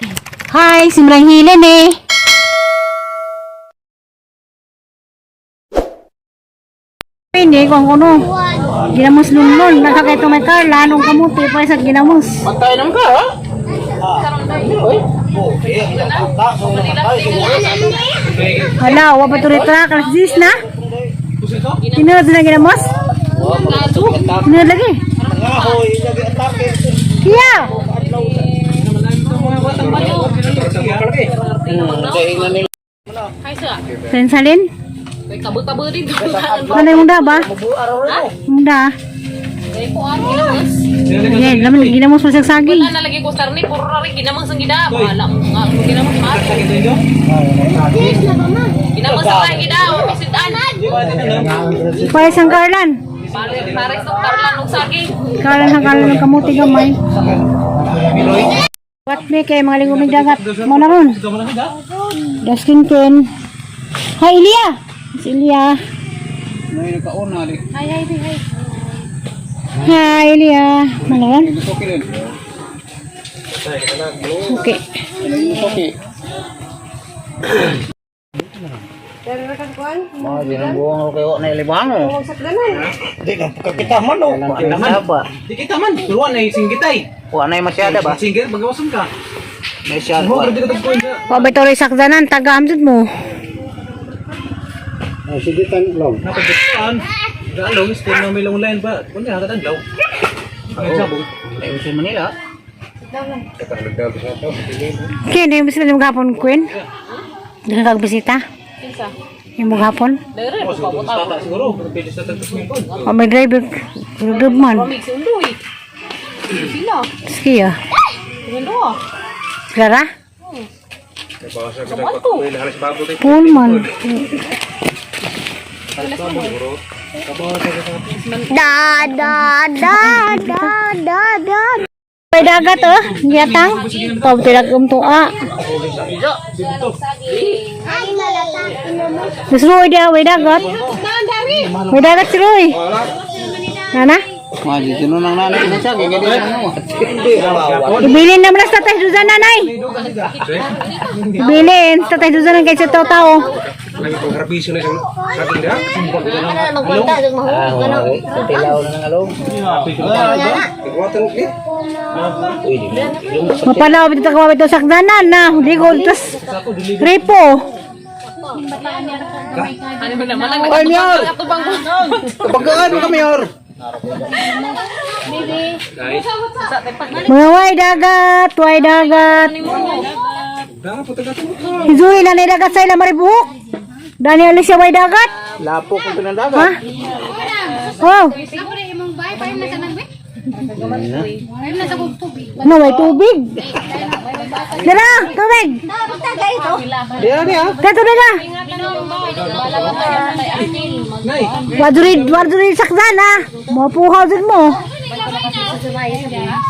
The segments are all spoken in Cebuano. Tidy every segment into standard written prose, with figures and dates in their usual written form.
Hi, simrang hilin eh. Hindi, kung kuno. Ginamos lunlun. Nakakaito may Carla, anong kamuti pa sa ginamos. Pantay naman ka, ha? Hala, wa pa to retra, alas 10 na. Tinuod na ginamos? Tinuod lagi. Iya. Salin salin? Kabo-kabo din. Ano yung da ba? Yung da. Ayan, laman, ginamos mo sa saging. Wala na lagi ko sarni, puro na rin ginamang sang gida. Bahala mo nga, kung ginamang sa ato. Ginamang sa kaya gida, misitan. Pare sang Carlan. Pare, pare sa karlan og saging. Carlan sang Carlan ng kamuti gamay. What me kay mga ligumig dagat. Mo na ron. Daskin ken. Hi Ilya. Si Ilya. May nakauna, ali. Hi Ilya. Ano ron? Okay rin. Okay. Okay. Mga binubuang ko kayo na ilibango. Di na pagkakita man oh. Naman. Di kita man, turuan na singgitay. Wala na yung masyada ba? Singgit, magawasan ka. Masyada. Mo, di ka tagpuin sa. Wa ba ito rin sakdanan taga amsud mo. Sige tan long. Napagduan. Gaalong, school na may long line ba? Kundi hanggat adlaw. Ang sabog. Ay, sa Manila. Kaya hindi mo sila yung gapon, Queen. Hindi ka kagbisita. Kinsa? Yung gapon. Dere, pabot Tata siguro, pwede sa tagpuin ko. O may driver. Driver man. Pamig si Undoy. Sila. Siya. Tingnan doa. Clara? Kamanto. Pool man. Da da da da da da. May dagat oh. Giyatang. Pabtilag umtua. Mas Roy dia, may dagat. May dagat si Roy. Nana? Mga dito nang nanay na siya. Ganyan din mo. Ibilin naman na sa Tatay Suzana, nay. Ibilin sa Tatay Suzana kay sa tao-tao. Ah, sa tilaw na ng along. Uy, di na. Mapalaw, dito ka ito sakdanan na. Ligo, tas repo. Ano ba naman ang Ay, Mayor! nakatubang ko. Kapagkaan mo kami, Mayor! Mga way dagat, way dagat. Si Zoe na dagat sa ila maribuhok. Daniel Alicia way dagat. Lapo kong pinandagat. Ha? Oh. No, may tubig. Dara, tubig. Diyan niya. Kaya tubig ah. Waduri, waduri sakdan ah. Mapuhaw din mo.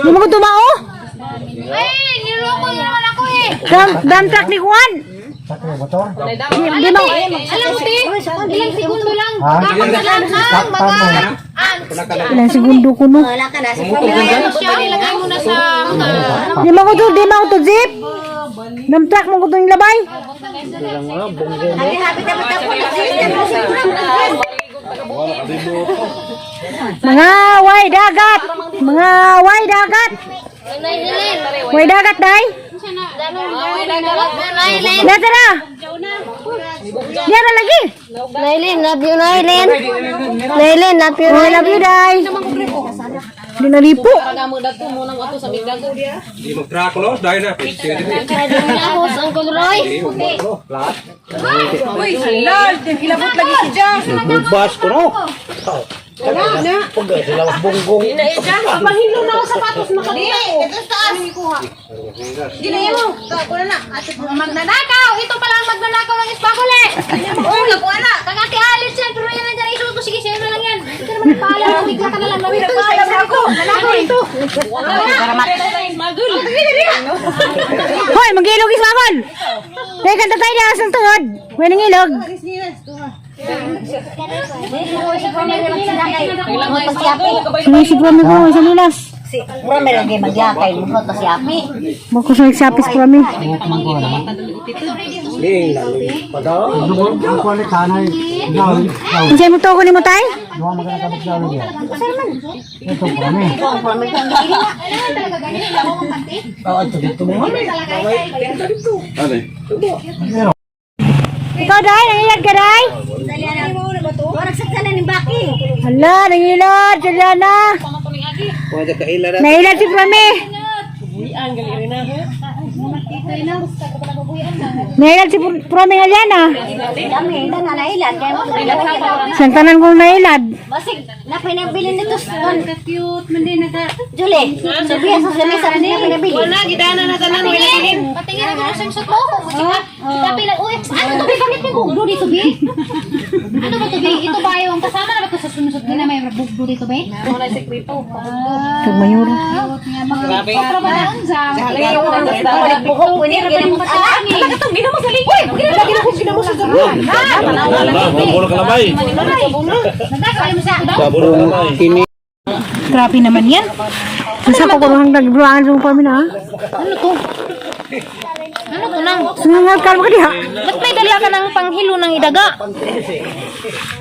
Di mo ko tumao? Ay, niloko na naman ako eh. Dam, dam truck ni Juan. Di mo. Alam mo, te, ilang segundo lang. Kakagalan lang, mga Ilang segundo ko no. siya. Ilagay mo na sa Di mo ko to zip. Dam truck mo ko to yung labay. Mga way dagat. Mga way dagat. Way dagat day. Nasa na. Yan na lagi. Nailin, love you, Nailin. Nailin, love you, Oh, love you day. Di nalipo. Pagamo dato mo nang ato sa migago. Di mag-truck no, dahil na. Ahos, Uncle Roy. Bas ko no. Pag sila bunggong. Mahilo na ako sapatos makadito. Ito sa taas. Dili mo. Magnanakaw. Ito pala ang magnanakaw ng espagol eh. Uy, nakuha na. Kagati Alice yan. Pero yan ang dyan. Isuot ko. Sige, sa'yo na lang yan. Hindi ka naman nagpaalam. Bigla ka na lang. Ito, isa ako. Nanakaw ito. Hoy, mag-ilog ismagol. Dahil kanta tayo niya sa tungod. May nangilog. Sumisip kami ko sa nilas. Si mura meron kay maglakay mo to si Api. Mo ko sa sapis ko kami. Unsay mo to ni mo tay? Talaga ganyan, ilaw ang panty. Ikaw dai, nangilad ka dai? Wala na ni Baki. Hala, nangilad, Juliana. Pwede kaila na. Nangilad si Prami. Nangilad si Prami nga Liana. Dami na nga nailan kay mo. Siyang tanan kong nangilad. Basig na pinabili nito sa cute man din naka. Julie, sabihan sa lamesa na pinabili. Wala, gidana na tanan. Wala bilin. Patingin ako ng swimsuit mo. Kung gusto ka. Tapi lang, uy, ano to, be? Bakit may bugdo dito, be? Ano ba to, be? Ito ba yung kasama na ba ito sa swimsuit nila? May bugdo dito, be? Wala sekreto. Ito mayor. Grabe. Buhok ko niya ginamot anak. Katong ginamo sa ligid. Uy, Buro kalabay. Buro kalabay. Kini Grabe naman yan. Nasa ko kung nagbuangan sa Prami na. Ano to? Ano to nang? Sungal ka mo ka diha. Ba't may dala ka ng panghilo ng idaga?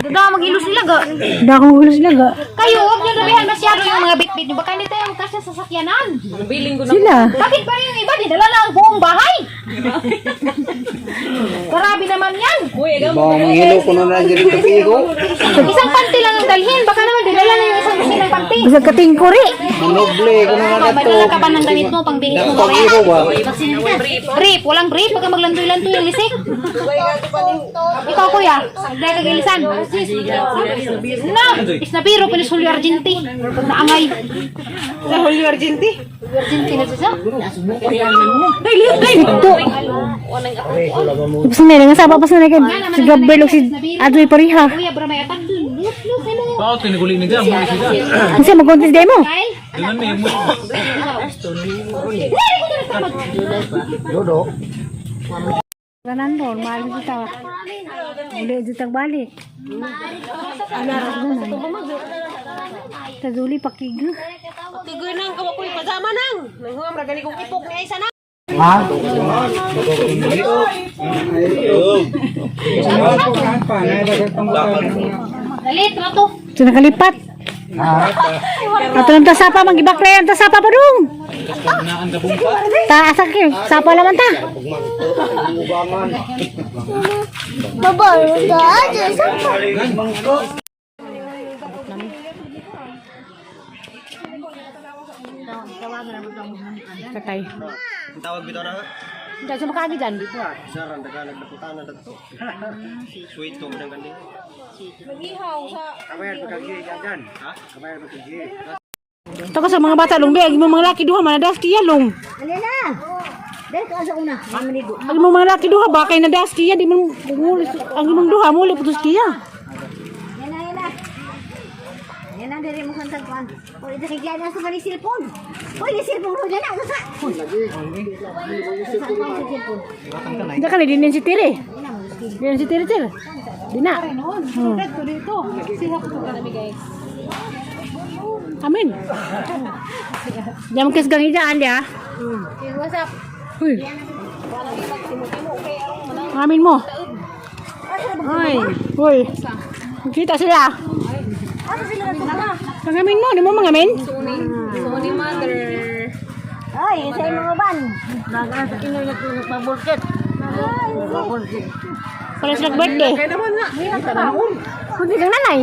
Daga, maghilo sila ga. Da akong gulo sila ga. Kayo, huwag niyo gabihan masyado yung mga bitbit niyo. Baka hindi tayo magkasya sa sakyanan. Bilin ko na. Sila. Bakit ba yung iba? Dinala na ang buong bahay. Grabe naman yan. Uy, agaw. Ba manghilo ko na lang diri kapi ko. Isang panty lang ang dalhin. Baka naman dinala na yung isang dosin ng panty. Bisag katingkuri. Manoble ko na Ikaw, lang may to. dala ka ba ng damit mo pang bihis mo mamaya? Pag-iho ba? Brief, walang brief. Pagka maglantoy-lantoy yung lisik. Ikaw, kuya, dahil kagilisan. Na, isnabiro, pinis Julio Argenti. Naangay. Sa Julio Argenti? Argenti na siya. Ito. Tapos na nga saba pa sa kay si Gabriel o si Adoy pareha. Kuya, bro, may atag dun. Look, look, hello. Bakit tiniguli ni Gam? Muli sila. Kasi mag-contest day mo. Kyle? Dengan may mo. Dodo. Ganando, mahal kita. Uli dito balik. Tazuli pakig. Tugunang kawakoy pajama nang. Nanghuam ra gani kong ipok ni Aisa na. Ha? Dalit, rato. Ito nakalipat. Ato nang tasapa, magibakle ang tasapa pa dong. Ta asa kay sapa laman ta. Katay. Tawag bitaw na. Diyan sa makagi dyan. Saran Tagalog na putana dagto. Sweet ko ng kanding. Kabayad pa kagi dyan. Ha? Kabayad pa kagi. Ito ko sa mga bata long be, ang imong mga laki duha manadaski ya long. Ano na? Dahil ka sa una, mamanigo. Ang imong mga laki duha ba kay nadaski ya di man muli ang imong duha muli putos kiya. Yan na, yan na. Yan na, diri mo kang tagpuan. Uy, ito kay Glenn, sa mali cellphone. Uy, ni cellphone ko dyan na. Nasa? Uy, nasa ang cellphone? Hindi ka din si Tire. Din si Tire Tire. Di na. Amin. Jam kes gang ijaan dia. What's up? Huy. Amin mo. Hoy. Hoy. Kita sila. Pangamin mo, di mo mangamin? Sorry mother. Ay, sa imong uban. Wala sila birthday. Kaya naman na. Hindi kang nanay.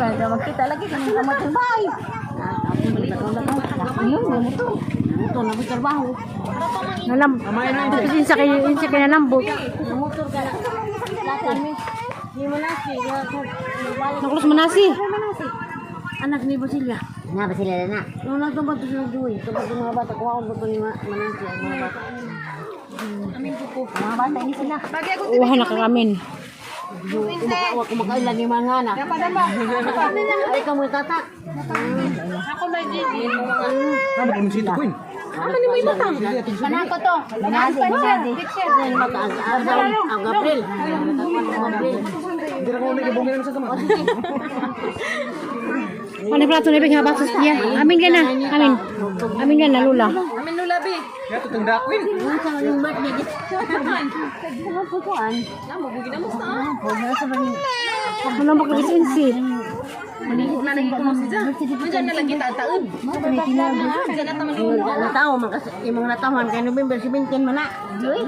Magkita lagi kami kamot ng bahay. Motor na trabaho. Nalam. Tapos insa kay insa kay nalambot. Nakulos manasi. Anak ni Basilia. Na ba sila na? Nung nagtumbad to sila duwi, tumbad to mga bata, kuha ko ba ni manasi ang mga bata. Amin po. Mga bata ini sila. Uha na kang amin. Kumakawa kumakailan ni mga anak. Ay kamo tata. Ano kung sito queen? Manako to. Manasi, manasi. Ang April. Ang April. Hindi na ko may gibungin sa tama. Ano plato na ibig nga baksos niya? Amin ka na. Amin. Amin ka na, Lula. Amin lulabi. Kaya tutong dakwin. Wala ba ka-lisensi? Diyan na lagi taon. Natawo man kasi imong natawan kay November 17 man na. Joy.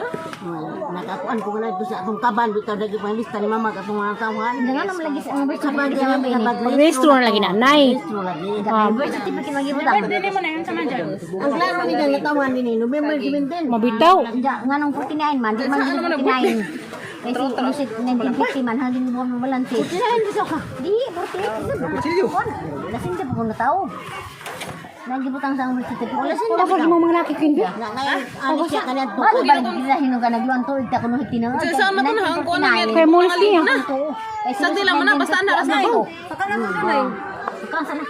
Nakakuan ko na ito sa atong kaban bitaw dagi panglista ni mama katong mga tawan. Nga naman lagi sa mga birth Sabag Mag-registro na lagi nanay. Registro lagi. Birth certificate lagi butang. Ang klaro ni kang natawan din November 17. Mabitaw. Nga nung 49 man, di man 49. Kasi musit 1950 man, hanggang buwan mo balanse. 49 bisa ka? Di, 48. Kutsilyo. Lasing di pa ko natao. Nagibutang sa ang birth certificate. Lasing Wala pa mo mga laki kin. Na ngayon ani siya kanang Bago ba gila hinong ka nagluan tuig ta kuno hitinang. Sa man to na ang kuan na Kaya mo niya. Sa dila mo na basta na ras na. Saka na mo na. Saka na.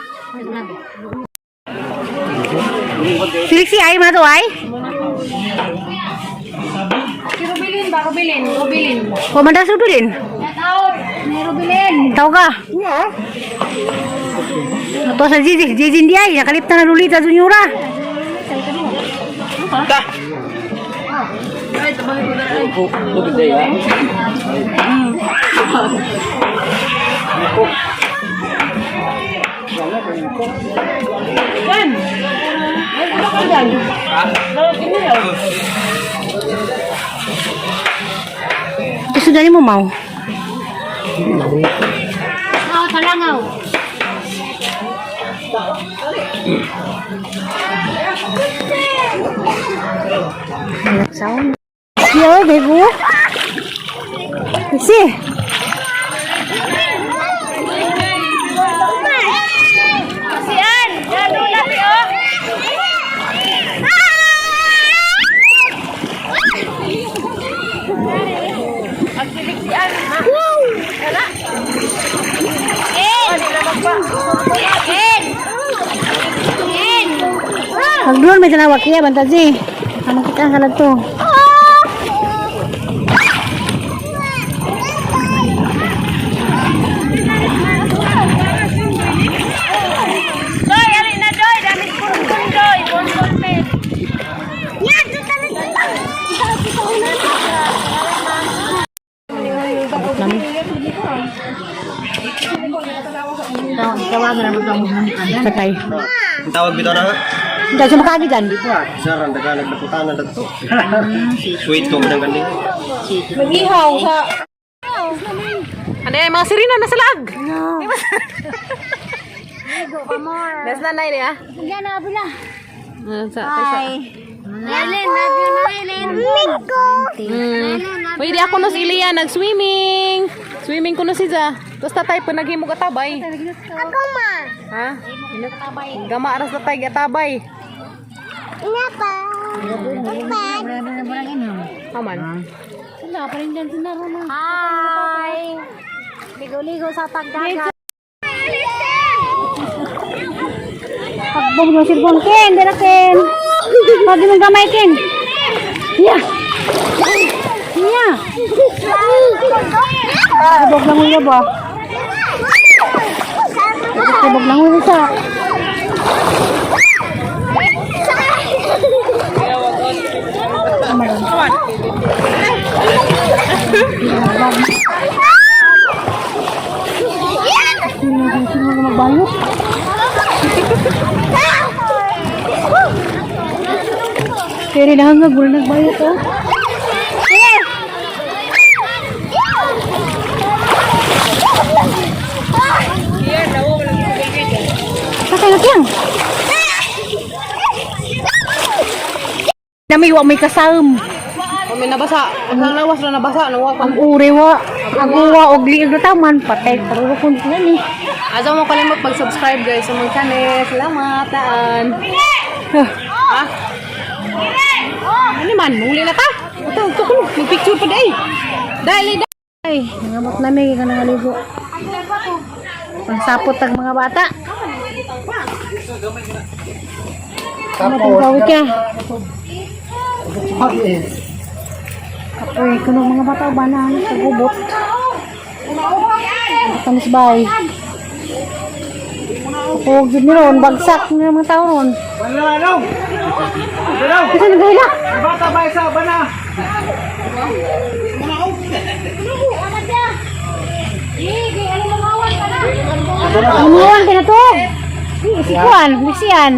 Siliksi ay mga to ay. Rubilin ba rubilin? Rubilin. Komanda sa Rubilin. Out. May rubilin. Tao ka. Ito sa Gigi. Gigi hindi ay. Nakalipta na Lolita Juniora. Gusto dyan mo, Mau? Oh, talangaw. Sound. Yo, bego. Si. Sian, lalo na oh. Pagdulon may tanawa kiya bantaji. Ano kita ang kalag to? Joy, ali na Joy, damit pun Joy, pun pun. Tawagan na mo itong Patay. Ang tawag bitaw na. Hindi siya makagi dyan. Saran daga nagdakutana dadto. Sweet ko ng gani. Mag-ihaw sa... Ano ay mga sirena nasa lag. Nas na nay niya. Yan na bila. Sa Hi. Maylin, Maylin. Miko. Uy, di ako no si Ilya nag-swimming. Swimming ko no si Ja. Tapos tatay pa naghimo katabay. Ako ma. Ha? Gama aras tatay gatabay. Nga pa. Aman. Wala pa rin dyan sinaro na. Hi. Ligo-ligo sa pagdagat. Pagbom yung cellphone, Ken. Dala, Ken. Pag mong gamay, Ken. Ya. Ya. Kabog lang ulo ba? Kabog lang ulo sa. Sino sino magbayot? Pero lang nga gulo nagbayot oh. Sakay na tiyang. Dami wa may kasam. Kami nabasa. Ang lawas na nabasa. Nawa Ang uri wa. Ang uwa og liig na taman patay parurukon ko ni. Azo mo kalimot mag-subscribe guys sa mong channel. Salamat. Taan. Ha? Ano man? Muli na ta? Ito, ito ko. Mag-picture pa day. Dahil, Ay, nangamot na may ka nangaligo. Pangsapot ang mga bata. Ano kung gawin ka? Kapoy, kuno mga bata ba na sa gubot. Tamis bay. Oh, gid ni ron, bagsak ni mga tao ron. Wala ano? Kasi nagahilak. Bata ba isa ba na? Amuan ka na to. Sikuan, bisian.